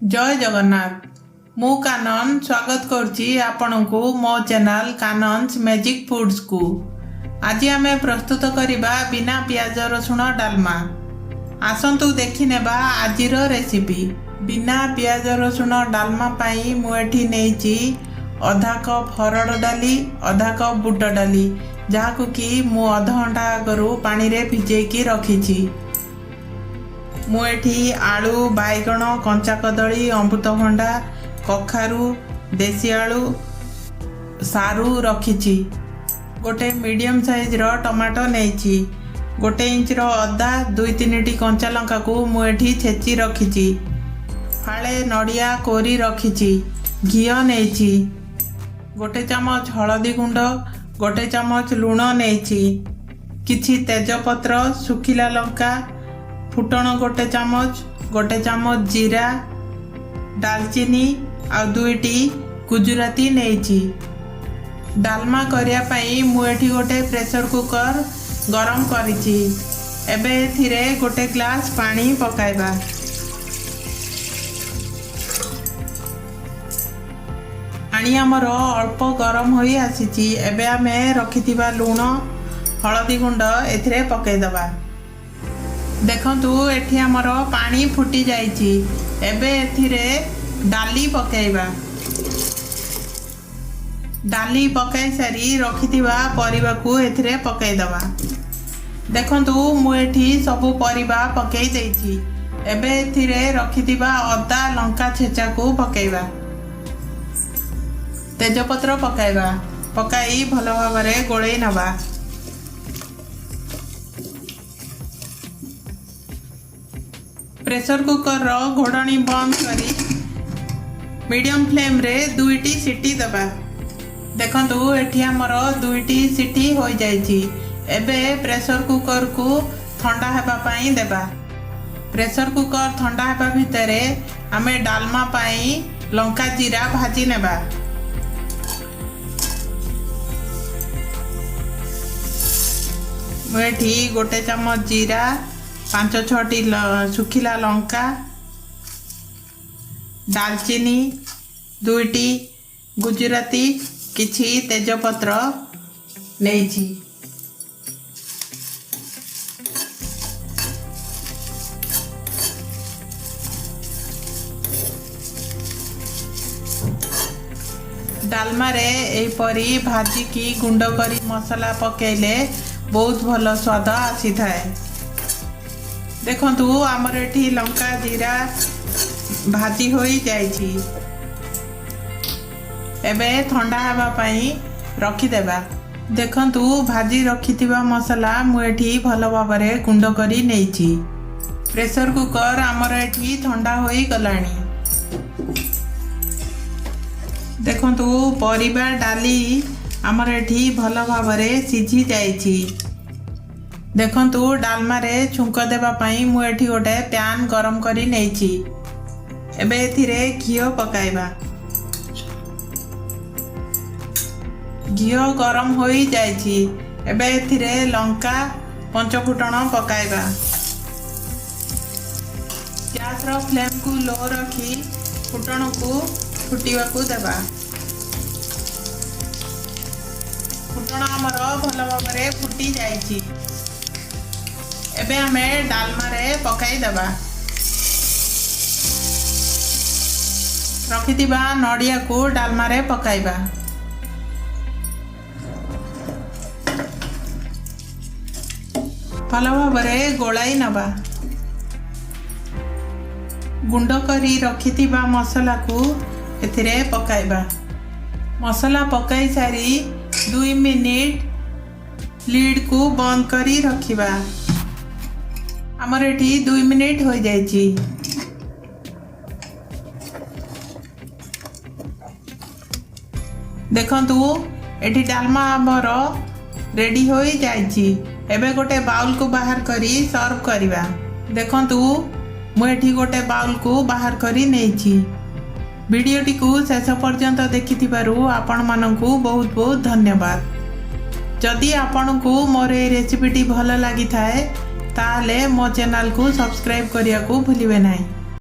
ଜୟ ଜଗନ୍ନାଥ। ମୁଁ କାନନ ସ୍ୱାଗତ କରୁଛି ଆପଣଙ୍କୁ ମୋ ଚ୍ୟାନେଲ୍ କାନନ୍ସ ମ୍ୟାଜିକ୍ ଫୁଡ଼୍ସକୁ। ଆଜି ଆମେ ପ୍ରସ୍ତୁତ କରିବା ବିନା ପିଆଜ ରସୁଣ ଡାଲମା। ଆସନ୍ତୁ ଦେଖିନେବା ଆଜିର ରେସିପି। ବିନା ପିଆଜ ରସୁଣ ଡାଲମା ପାଇଁ ମୁଁ ଏଠି ନେଇଛି ଅଧା କପ୍ ହରଡ଼ ଡାଲି, ଅଧା କପ୍ ବୁଟ ଡାଲି, ଯାହାକୁ କି ମୁଁ ଅଧଘଣ୍ଟା ଆଗରୁ ପାଣିରେ ଭିଜେଇକି ରଖିଛି। ମୁଁ ଏଠି ଆଳୁ, ବାଇଗଣ, କଞ୍ଚା କଦଳୀ, ଅମୃତଭଣ୍ଡା, କଖାରୁ, ଦେଶୀ ଆଳୁ, ସାରୁ ରଖିଛି। ଗୋଟେ ମିଡ଼ିୟମ୍ ସାଇଜ୍ର ଟମାଟୋ ନେଇଛି। 1 ଇଞ୍ଚର ଅଦା, ଦୁଇ ତିନିଟି କଞ୍ଚା ଲଙ୍କାକୁ ମୁଁ ଏଠି ଛେଚି ରଖିଛି। ଫାଳେ ନଡ଼ିଆ କୋରି ରଖିଛି। ଘିଅ ନେଇଛି। 1 ଚାମଚ ହଳଦୀ ଗୁଣ୍ଡ, 1 ଚାମଚ ଲୁଣ ନେଇଛି। କିଛି ତେଜପତ୍ର, ଶୁଖିଲା ଲଙ୍କା, ଫୁଟଣ 1 ଚାମଚ, 1 ଚାମଚ ଜିରା, ଡାଲଚିନି ଆଉ ଦୁଇଟି ଗୁଜୁରାତି ନେଇଛି। ଡାଲମା କରିବା ପାଇଁ ମୁଁ ଏଠି ଗୋଟେ ପ୍ରେସର କୁକର ଗରମ କରିଛି। ଏବେ ଏଥିରେ 1 ଗ୍ଲାସ୍ ପାଣି ପକାଇବା। ପାଣି ଆମର ଅଳ୍ପ ଗରମ ହୋଇ ଆସିଛି। ଏବେ ଆମେ ରଖିଥିବା ଲୁଣ, ହଳଦୀ ଗୁଣ୍ଡ ଏଥିରେ ପକାଇଦେବା। ଦେଖନ୍ତୁ, ଏଠି ଆମର ପାଣି ଫୁଟି ଯାଇଛି। ଏବେ ଏଥିରେ ଡାଲି ପକାଇବା। ଡାଲି ପକାଇ ସାରି ରଖିଥିବା ପରିବାକୁ ଏଥିରେ ପକାଇଦେବା। ଦେଖନ୍ତୁ, ମୁଁ ଏଠି ସବୁ ପରିବା ପକାଇ ଦେଇଛି। ଏବେ ଏଥିରେ ରଖିଥିବା ଅଦା ଲଙ୍କା ଛେଚାକୁ ପକାଇବା। ତେଜପତ୍ର ପକାଇବା। ପକାଇ ଭଲ ଭାବରେ ଗୋଳେଇ ନେବା। ପ୍ରେସର କୁକରର ଘୋଡ଼ଣୀ ବନ୍ଦ କରି ମିଡ଼ିୟମ୍ ଫ୍ଲେମ୍ରେ ଦୁଇଟି ସିଟି ଦେବା। ଦେଖନ୍ତୁ, ଏଠି ଆମର ଦୁଇଟି ସିଟି ହୋଇଯାଇଛି। ଏବେ ପ୍ରେସର କୁକରକୁ ଥଣ୍ଡା ହେବା ପାଇଁ ଦେବା। ପ୍ରେସର କୁକର ଥଣ୍ଡା ହେବା ଭିତରେ ଆମେ ଡାଲମା ପାଇଁ ଲଙ୍କା ଜିରା ଭାଜି ନେବା। ମୁଁ ଏଠି 1 ଚାମଚ ଜିରା, ପାଞ୍ଚ ଛଅଟି ଶୁଖିଲା ଲଙ୍କା, ଡାଲଚିନି, ଦୁଇଟି ଗୁଜୁରାତି, କିଛି ତେଜପତ୍ର ନେଇଛି। ଡାଲମାରେ ଏହିପରି ଭାଜିକି ଗୁଣ୍ଡ କରି ମସଲା ପକାଇଲେ ବହୁତ ଭଲ ସ୍ୱାଦ ଆସିଥାଏ। ଦେଖନ୍ତୁ, ଆମର ଏଠି ଲଙ୍କା ଜିରା ଭାଜି ହୋଇଯାଇଛି। ଏବେ ଥଣ୍ଡା ହେବା ପାଇଁ ରଖିଦେବା। ଦେଖନ୍ତୁ, ଭାଜି ରଖିଥିବା ମସଲା ମୁଁ ଏଠି ଭଲ ଭାବରେ ଗୁଣ୍ଡ କରି ନେଇଛି। ପ୍ରେସର କୁକର ଆମର ଏଠି ଥଣ୍ଡା ହୋଇଗଲାଣି। ଦେଖନ୍ତୁ, ପରିବା ଡାଲି ଆମର ଏଠି ଭଲ ଭାବରେ ସିଝି ଯାଇଛି। ଦେଖନ୍ତୁ, ଡାଲମାରେ ଛୁଙ୍କ ଦେବା ପାଇଁ ମୁଁ ଏଠି ଗୋଟେ ପ୍ୟାନ୍ ଗରମ କରି ନେଇଛି। ଏବେ ଏଥିରେ ଘିଅ ପକାଇବା। ଘିଅ ଗରମ ହୋଇଯାଇଛି। ଏବେ ଏଥିରେ ଲଙ୍କା, ପଞ୍ଚଫୁଟଣ ପକାଇବା। ଗ୍ୟାସର ଫ୍ଲେମ୍କୁ ଲୋ ରଖି ଫୁଟଣକୁ ଫୁଟିବାକୁ ଦେବା। ଫୁଟଣ ଆମର ଭଲ ଭାବରେ ଫୁଟି ଯାଇଛି। ଏବେ ଆମେ ଡାଲମାରେ ପକାଇଦେବା। ରଖିଥିବା ନଡ଼ିଆକୁ ଡାଲମାରେ ପକାଇବା। ଭଲ ଭାବରେ ଗୋଳାଇ ନେବା। ଗୁଣ୍ଡ କରି ରଖିଥିବା ମସଲାକୁ ଏଥିରେ ପକାଇବା। ମସଲା ପକାଇ ସାରି 2 ମିନିଟ୍ ଲିଡ଼କୁ ବନ୍ଦ କରି ରଖିବା। ଆମର ଏଠି 2 ମିନିଟ୍ ହୋଇଯାଇଛି। ଦେଖନ୍ତୁ, ଏଠି ଡାଲମା ଆମର ରେଡ଼ି ହୋଇଯାଇଛି। ଏବେ ଗୋଟେ ବାଉଲକୁ ବାହାର କରି ସର୍ଭ କରିବା। ଦେଖନ୍ତୁ, ମୁଁ ଏଠି ଗୋଟେ ବାଉଲକୁ ବାହାର କରି ନେଇଛି। ଭିଡ଼ିଓଟିକୁ ଶେଷ ପର୍ଯ୍ୟନ୍ତ ଦେଖିଥିବାରୁ ଆପଣମାନଙ୍କୁ ବହୁତ ବହୁତ ଧନ୍ୟବାଦ। ଯଦି ଆପଣଙ୍କୁ ମୋର ଏହି ରେସିପିଟି ଭଲ ଲାଗିଥାଏ, ତାହେଲେ ମୋ ଚ୍ୟାନେଲକୁ ସବସ୍କ୍ରାଇବ୍ କରିବାକୁ ଭୁଲିବେ ନାହିଁ।